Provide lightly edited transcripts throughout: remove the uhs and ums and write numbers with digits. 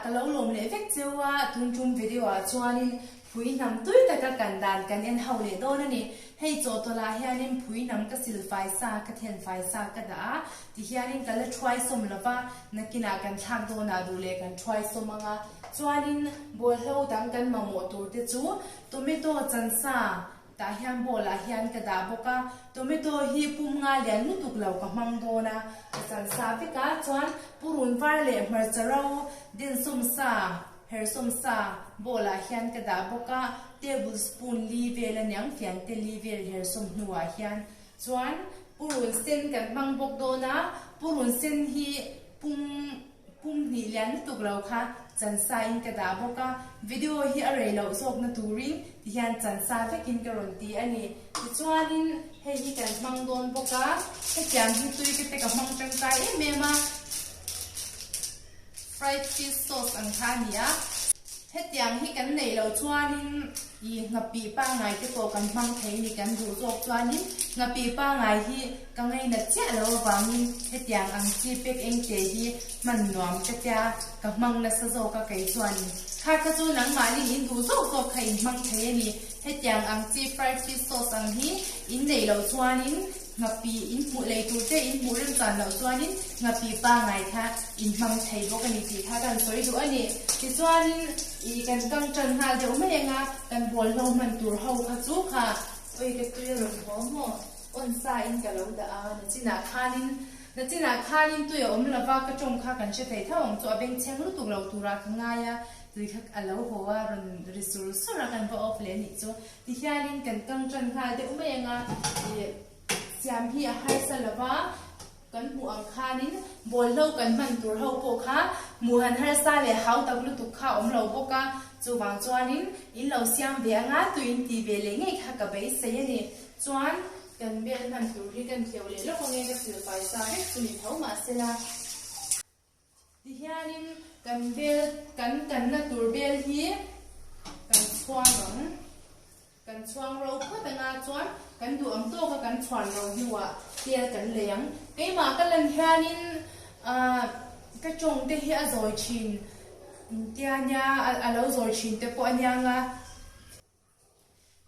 ka lo lawm leh vek cheu a, tun tum video ah chuanin phui hnam tui taka kan dan kan en ho leh dawn a ni. Hei chawhtawlh ah hianin phui hnam ka sil fai sa, ka then fai sa ka dah a, tihianin ka la thuai sawm lo va, nakinah kan thlak dawnah duh leh kan thuai sawm ang a. Chuanin bawlhlo dang kan mamawh tur te chu tomato chan sa, Tah hian bowl ah hian ka dah bawk a, tomato hi pum nga lian lutuk lo ka hmang dawn a, ka chan sa vek a, chuan purun var leh hmarcha ro densawm sa, hersawm sa bowl ah hian ka dah bawk a, table spoon li vel aniang fian te li vel hersawm hnuah hian chuan purun sen kan hmang bawk dawn a, purun sen hi pum. Pum hnih lian lutuk lo kha chansa in ka dah bawk a, video hi a rei loh zawkna turin ti hian chansa vekin ka rawn ti a ni. Tichuanin hei hi kan hmang dawn bawk a, hetiang hi tui ka te ka hmang tangkai em em a, fried fish sauce ang kha a ni a. Hetiang hi kan neih loh chuanin ih nghapih pangngai te pawh kan hmang thei ni kan duh zawk chuanin nghapih pangngai hi ka ngainat chiah lo avangin hetiang ang chi pek eng te hi hman nuam ka tia ka hmang nasa zawk a kei chuanin kha kha chu nangmahni in duh zawk zawk kha in hmang thei a ni. Hetiang ang chi fried fish sauce ang hi in neih loh chuanin Nghapih in hmuh lei tur te in hmuh remchan loh chuanin nghapih pangngai kha in hmang thei bawk a ni tih kha kan sawi duh a ni. Tichuanin ih kan kang tan nghal deuh mai anga kan bawlhlo hman tur ho kha chu kha oi ka tui a rawn haw maw on sa in ka lo dah a nachinah khanin nachinah khanin tui a awm lova ka tawng kha kan hre thei tho ang chu a bengchheng lutuk lo turah ka ngai a tui kha a lo haw a rawn ri sur sur a kan va off leh a nih chu. Tihianin kan kang tan nghal deuh mai ang a, ih siam hi a harsa lo va, kan hmuh ang khanin bawlhlo kan hman tur ho pawh kha hmuh han harsa leh hau tak lutuk kha a awm lo bawk a, chuvang chuanin in lo siam ve anga tuin tih ve leh ngei kha ka beisei a ni. Chuan kan bel hman tur hi kan tleuh leh lawk ange ka silfai sa vek chu ni tho mahsela. Tihianin kan bel kan kanna tur bel hi kan chhuang ang. Kan chhuang ro phawt anga chuan kan duh ang tawka kan chhuan ro hnuah tel kan lei ang. Keimah ka lan hianin ah ka tawng te hi a zawi thin tia nia a lo zawi thin te pawh a nia nga.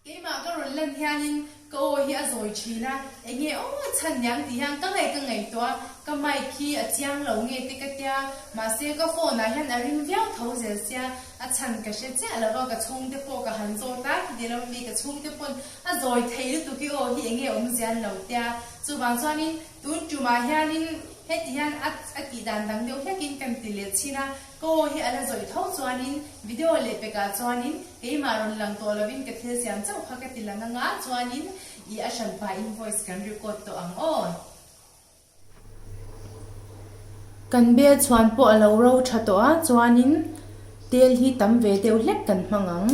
Keimah ka rawn lan hianin ka aw hi a zawi thin a, enge aw a chhan niang tih hian ka ngaih ka ngaihtuah a, ka mic hi a chiang lo nge te ka tia, mahse ka phone ah hian a ring viau tho zel sia, a chhan ka hre chiah lo va, ka chhungte pawh ka han zawt a, khiti lo mi ka chhungte pawn a zawi thei lutuk i aw hi enge awmzia an lo tia, chuvang chuanin tun tumah hianin heti hian a a tih dan dang deuh hlekin kan ti let chhin a, Ka aw hi a la zawih tho chuanin video leh pekah chuanin keimah rawn lang tawh lovin ka thil siam chauh kha ka ti lang anga chuanin i a hranpa invoice kan record tawh ang aw. Kan bel chhuan pawh a lo ro tha tawh a chuanin tel hi tam ve deuh hlek kan hmang ang.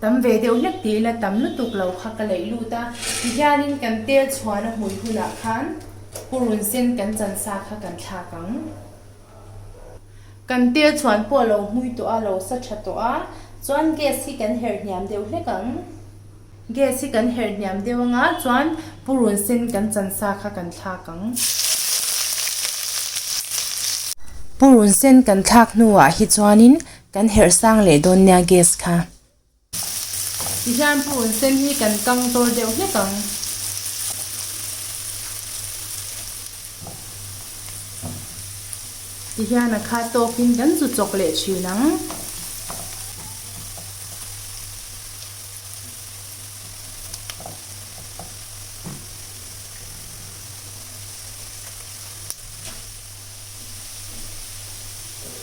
Tam ve deuh hlek tih ila tam lutuk lo kha ka leih lut a tihianin kan tel chhuan a hmui hunah khan purun sen kan chan sa kha kan thlak ang. Kan tel chhuan pawh a lo hmui tawh a, lo sa tha tawh a, chuan gas hi kan herh hniam deuh hlek ang. Gas hi kan herh hniam deuh anga chuan purun sen kan chan sa kha kan thlak ang. Purun sen kan thlak hnuah hi chuanin kan herh sang leh dawn nia gas kha. Tihian purun sen hi kan kang zawr deuh hlek ang. Tihian a khat tawkin kan zu chawk leh thin ang.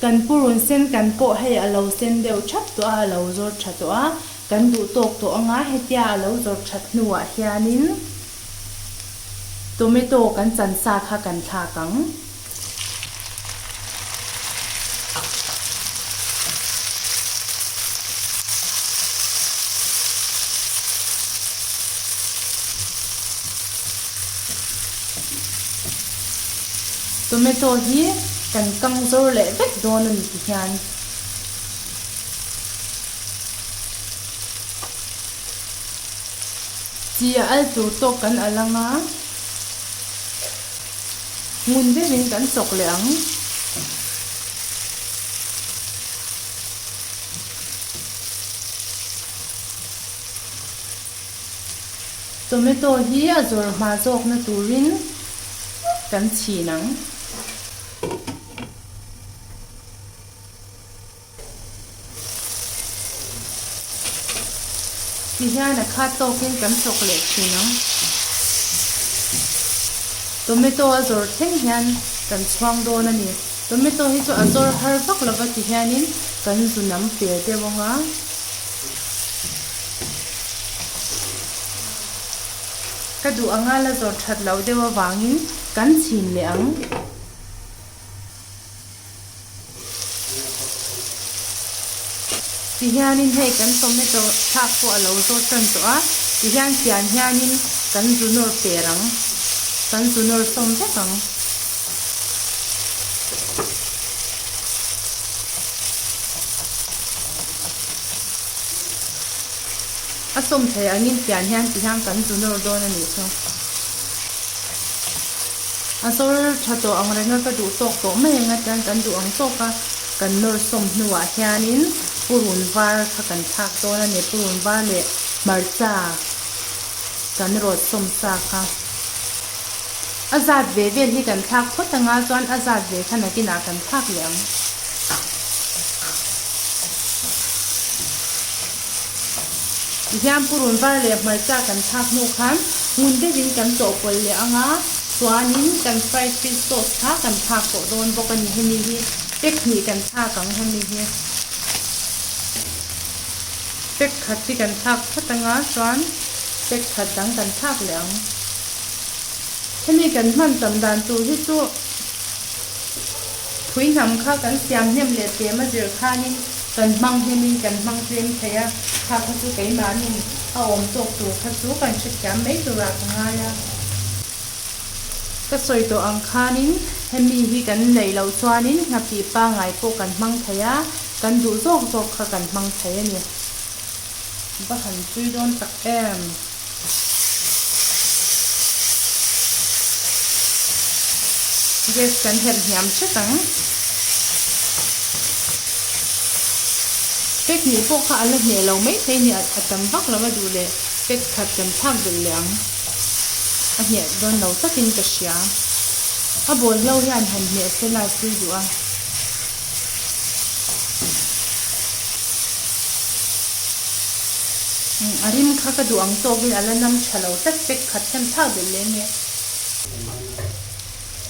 Kan purun sen kan pawh hei a lo sen deuh thap tawh a, a lo zawr tha tawh a, kan duh tawk tawh anga hetia a lo zawr that hnuah hianin tomato kan chan sa kha kan thlak ang. Tomato hi kan kang zawr leh vek dawn a ni ti hian. Chi a al tur tawk kan al ang a, ngun deuhin kan chawk leh ang. Tomato hi a zawr hma zawkna turin kan chhin ang. Tihian a khat tawkin kan chawk leh thin ang. Tomato a zawr thleng hian kan chhuang dawn a ni. Tomato hi chu a zawr har vak lova ti hianin kan zu nam fel deuh ang a. Ka duh anga la zawr that loh deuh avangin kan chhin leh ang. Tihianin hei kan tomato thlak pawh a lo zawt tan tawh a, tihian fian hianin kan zu nawr per ang, kan zu nawr sawm vek ang. A sawm thei angin fian hian tihian kan zu nawr dawn a nih chu. A zawr tha tawh ang renga ka duh tawk tawh mai anga chuan kan duh ang tawk a, kan nawr sawm hnuah hianin purun var kha kan thlak dawn a ni, purun var leh hmarcha kan rawt sawm sa kha. A zat ve vel hi kan thlak phawt anga chuan a zat ve kha nakinah kan thlak leh ang. Tihian purun var leh hmarcha kan thlak hnu khan ngun deuhin kan chawhpawlh leh ang a, chuanin kan fried fish sauce kha kan thlak tawh dawn bawk a ni. Hemi hi pack hnih kan thlak ang hemi hi pack khat hi kan thlak phawt ang a, chuan pack khat dang kan thlak leh ang. Hemi kan hman tam dan tur hi chu Phui hnam kha kan siam hnem leh tlem a zir khanin kan hmang hnemin kan hmang tlem thei a, kha kha chu keimahnin a awm tawk tur kha chu kan hrethiam mai turah ka ngai a. Ka sawi tawh ang khanin hemi hi kan neih loh chuanin nghapih pangngai pawh kan hmang thei a, kan duh zawk zawk kha kan hmang thei a ni. Va han tui dawn tak em. Gas kan herh hniam hret ang. Pack hnih pawh kha a la hneh lo mai thei a ni a tam vak lo a duh leh pack khat kan thlak belh leh ang. A hneh dawn lo takin ka hria. A bawlhlo hian han hneh se la tui duh a. A rim kha ka duh ang tawkin a la nam tha lo tlat pack khat hian thlak belh leh nge.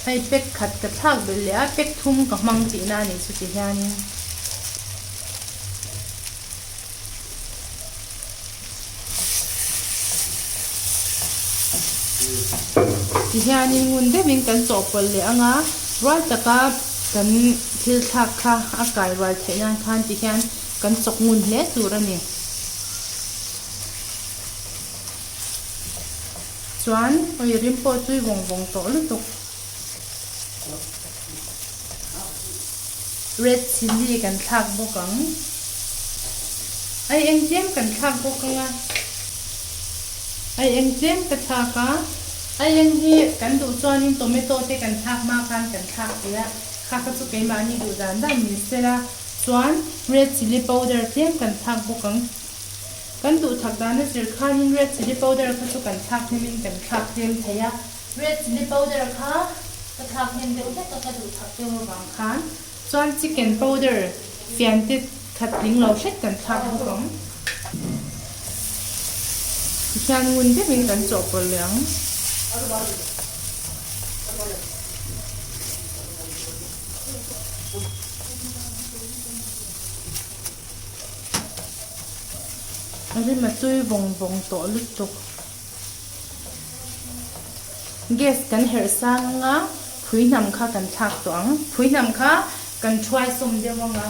Hei pack khat ka thlak belh leh a pack thum ka hmang tihna a nih chu ti hianin. Ti hianin ngun deuhin kan chawhpawlh leh ang a, rual taka kan thil thlak kha a kai rual theih nan khan ti hian kan chawk ngun hle tur a ni. Chuan awi rim pawh tui vawng vawng tawh lutuk. Red chilli kan thlak bawk ang. Ai eng tlem kan thlak bawk ang a. Ai eng tlem ka thlak a. Ai eng hi kan duh chuanin tomato te kan thlak hma khan kan thlak thei a. Kha kha chu keimahni duh dan dan ni sela. Chuan red chilli powder tlem kan thlak bawk ang. Kan duh thak dana zir khanin red chilli powder kha chu kan thlak hnemin kan thlak tlem thei a. Red chilli powder kha ka thlak hnem deuh hlek a, ka duh thak deuh avang khan chuan chicken powder fian te khat tling lo hret kan thlak bawk ang. Tikhian ngun deuhin kan chawhpawlh leh ang. A rim a tui vawng vawng tawh lutuk. Gas kan herh sang anga phui hnam kha kan thlak tawh ang. Phui hnam kha kan thuai sawm deuh anga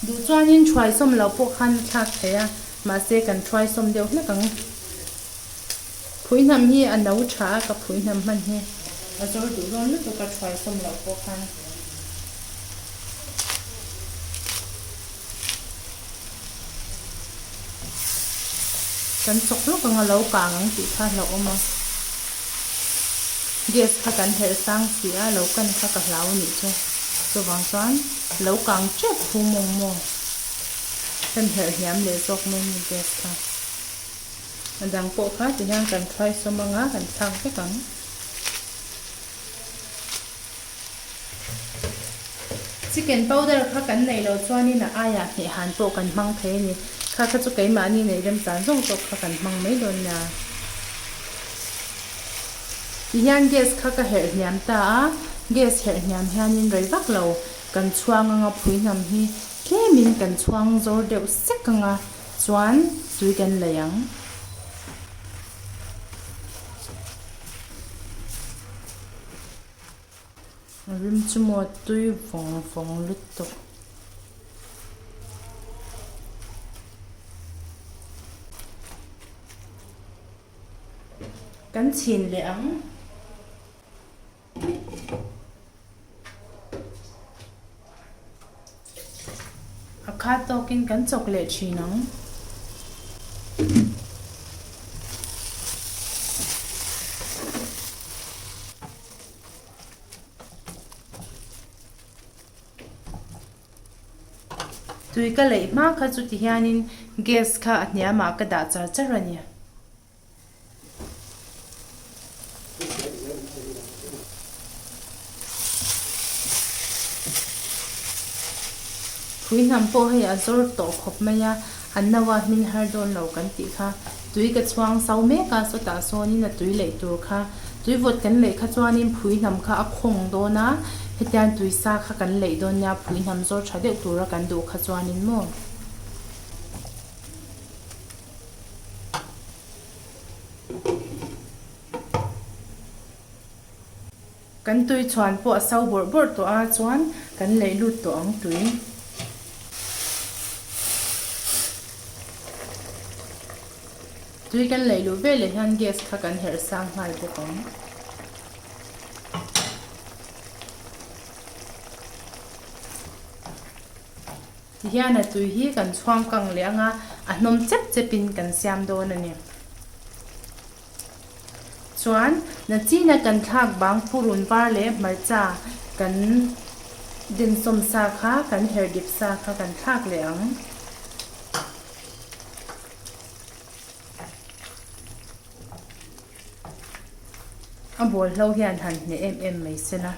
duh chuanin thuai sawm loh pawh khan a thlak thei a, mahse kan thuai sawm deuh hlek ang. Phui hnam hi a no tha a, ka phui hnam hman hi a zawr duh dawn lutuk a thuai sawm loh pawh khan. Kan chawk lawk anga lo kang ang tih kha hlauhawm a, gas kha kan herh sang si a, lo kan kha ka hlau anih chu, chuvang chuan lo kang tep thu mawng maw kan herh hniam leh zawk mai a ni gas kha. A dang pawh kha ti hian kan thluai sawm anga kan thlak vek ang. Chicken powder kha kan neih loh chuanin a aiah hneh han pawh kan hmang thei a ni. Kha kha chu keimahni neih remchan zawng tawk kha kan hmang mai dawn nia. Ti hian gas kha ka herh hniam ta a, gas herh hniam hianin rei vak lo kan chhuang anga phui hnam hi tlemin kan chhuang zawr deuh sek anga chuan tui kan lei ang. A rim chu maw tui vawng vawng lutuk. Kan chhin leh ang. A khat tawkin kan chawk leh thin ang. Tui ka leih hma kha chu ti hianin gas kha a hniamah ka dah char char a ni. Phui hnam pawh hei a zawr tawh khawp mai a, an naua hmin har dawn lo kan tih kha. Tui ka chhuang so mek a, sawtah sawnin a tui leih tur kha. Tui vawt kan leih kha chuanin phui hnam kha a khawng dawn a, hetiang tui sa kha kan leih dawn nia, phui hnam zawr tha deuh tura kan duh kha chuanin maw. Kan tui chhuan pawh a so bawrh bawrh tawh a chuan kan leih lut tawh ang tui. Tui kan leih luh veleh hian gas kha kan herh sang nghal bawk ang. Tihian a tui hi kan chhuang kang leh anga a hnawm chep chepin kan siam dawn a ni. Chuan nachina kan thlak bang purun var leh hmarcha kan densawm sa kha kan her dip sa kha kan thlak leh ang. A bawlhlo hian han hneh em em mai sela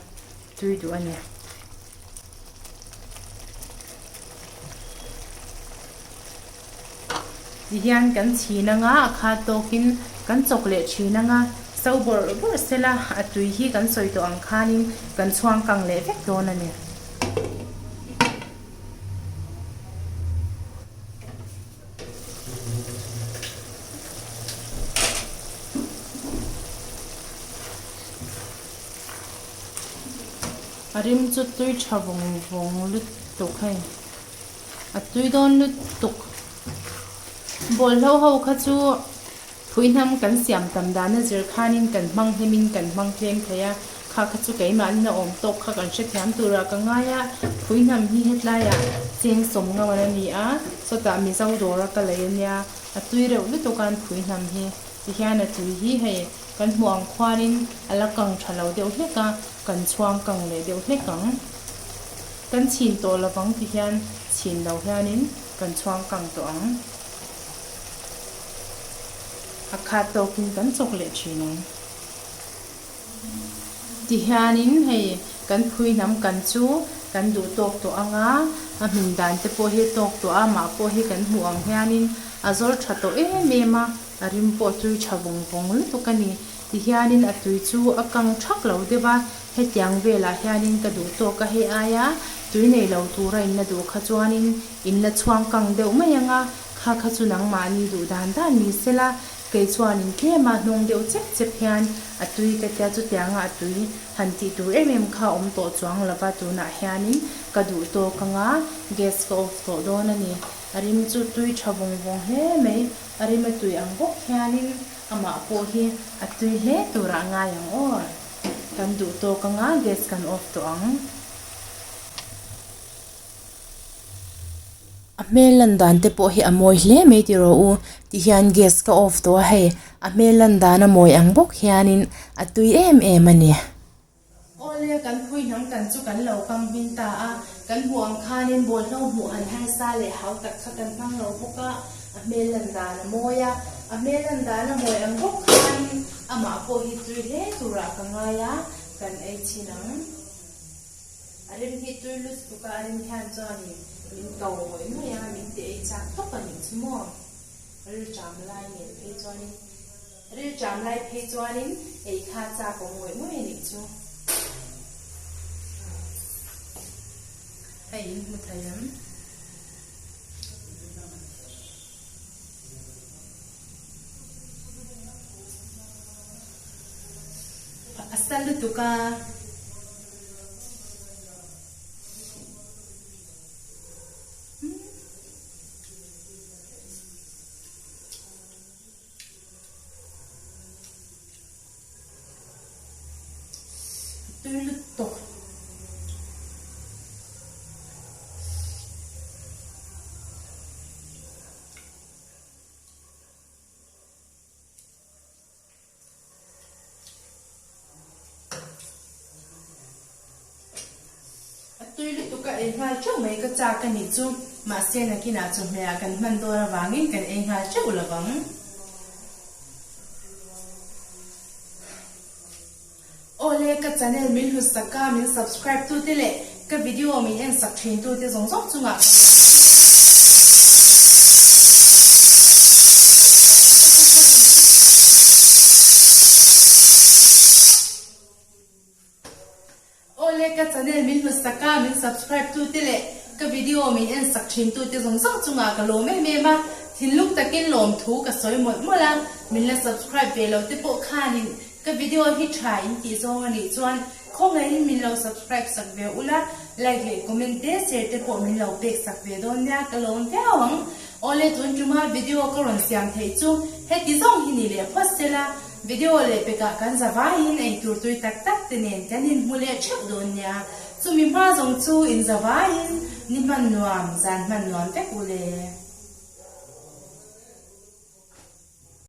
tui duh a ni. Tihian kan chhin anga a khat tawkin kan chawk leh thin anga so bawrh bawrh sela a tui hi kan sawi tawh ang khanin kan chhuang kang leh vek dawn a ni. A rim chu tui tha vawng vawng lutuk hei a tui dawn lutuk bawlhlo ho kha chu phui hnam kan siam tam dan a zir khanin kan hmang hlim in kan hmang tlem thei a kha kha chu keimahni na awm tawk kha kan hrethiam turah ka ngai a phui hnam hi hetlaiah cheng sawm ngam a ni a sawtah mizo dawr a ka lei ania a tui reuh lutuk a an phui hnam hi tihian a tui hi hei. Kan hmuh ang khuanin a la kang tha lo deuh hlek a, kan chhuang kang leh deuh hlek ang. Kan chhin tawh lovang ti hian chhin lo hianin kan chhuang kang tawh ang. A khat tawkin kan chawk leh thin ang. Ti hianin hei kan phui hnam kan chu kan duh tawk tawh ang a, a hmin dan te pawh hi tawk tawh a, mah pawh hi kan hmuh ang hianin a zawr tha tawh em em a. A rim pawh tui tha vawng vawng lutuk a ni. Tihianin a tui chu a kang thak lo deuh a, hetiang velah hianin ka duh tawk a, hei aia tui nei lo tura in la duh kha chuanin in la chhuang kang deuh mai ang a, kha kha chu nangmahni duh dan dan ni sela, kei chuanin tlema hnawng deuh chep chep hian a tui ka tia chutianga a tui han tih tur em em kha a awm tawh chuang lova tunah hianin ka duh tawk ang a, gas ka off tawh dawn a ni. A rim chu tui tha vawng vawng hle mai. A rim a tui ang bawk hianin amah pawh hi a tui hle turah ngai ang aw. Kan duh tawk anga gas kan off tawh ang. A hmel lan dan te pawh hi a mawi hle mai ti rawh u ti hian gas ka off tawh a hei a hmel lan dan a mawi ang bawk hianin a tui em em a ni. Awle, kan phui hnam kan chu kan lo kang hmin ta a, kan hmuh ang khanin bawlhlo hmuh han harsa leh hau tak kha kan hmang lo bawk a. A hmel lan dan a mawi a, a hmel lan dan a mawi ang bawk khanin amah pawh hi tui hle turah ka ngai a, kan ei chhin ang. A rim hi tui lut tuk a, a rim hian chuanin min ko ngawih ngawih a, min ti ei chak tawp a nih chu maw? Rilṭam lai nen phei chuanin Rilṭam lai phei chuanin ei kha chak awm ngawih ngawih a nih chu. Hei in hmu thei em? A sa lutuk a. Tui lutuk. A tui lutuk a ei nghal teuh mai ka chak a nih chu. Mahse nakinah chawhmeh ah kan hman dawn avangin kan ei nghal teuh lovang. Awle ka channel min hlut sak a, min subscribe tu te leh ka video min en sak thin tu te zawng zawng chungah ka lawm em em a. Awle ka channel min hlut sak a, min subscribe tu te leh ka video min en sak thin tu te zawng zawng chungah ka lawm em em a, thinlung takin lawm thu ka sawi mawlh mawlh a, min la subscribe ve lo te pawh khanin ka video hi tha in tih zawng a nih chuan khawngaihin min lo subscribe sak ve ula, like leh comment te share te pawh min lo pek sak ve dawn nia ka lawm viau ang. Awle tun tuma video ka rawn siam theih chu heti zawng hi ni leh phawt sela. Video leh pekah kan za vaiin eitur tui tak tak te nen kan inhmu leh theuh dawn nia. Chumi hma zawng chu inza vaiin ni hman nuam, zan hman nuam vek u le.